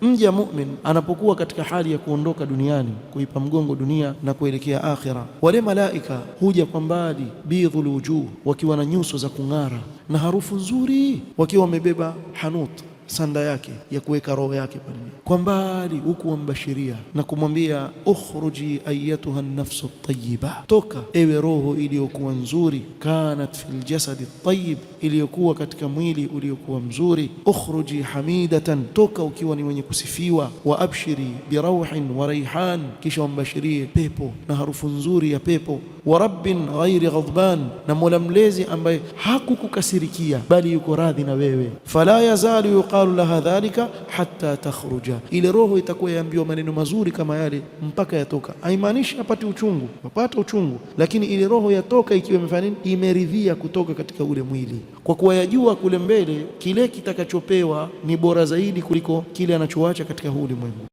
Mja mu'min anapokuwa katika hali ya kuondoka duniani, kuipa mgongo dunia na kuelekea akhira, wale malaika huja kwa mbali, bidhul wujuh, wakiwa na nyuso za kung'ara na harufu nzuri, wakiwa wamebeba hanut, sanda yake ya kuweka roho yake pale kwa mbali, huku wambashiria na kumwambia ukhruji ayatuha nafsu tayyiba, toka ewe roho iliyokuwa nzuri, kanat fil jasadi tayyib, iliyokuwa katika mwili uliokuwa mzuri. Ukhruji hamidatan, toka ukiwa ni mwenye kusifiwa. Wa abshiri birauhin wa raihan, kisha wambashirie pepo na harufu nzuri ya pepo. Wa rabbin ghairi ghadban, na mola mlezi ambaye hakukukasirikia bali yuko radhi na wewe. Fala yazalu yuqalu laha dhalika hatta takhruja, ile roho itakuwa yaambiwa maneno mazuri kama yale mpaka yatoka. Haimaanishi apate uchungu, apate uchungu, lakini ile roho yatoka ikiwa imefanya nini? Imeridhia kutoka katika ule mwili, kwa kuwa yajua kule mbele kile kitakachopewa ni bora zaidi kuliko kile anachoacha katika huu ulimwengu.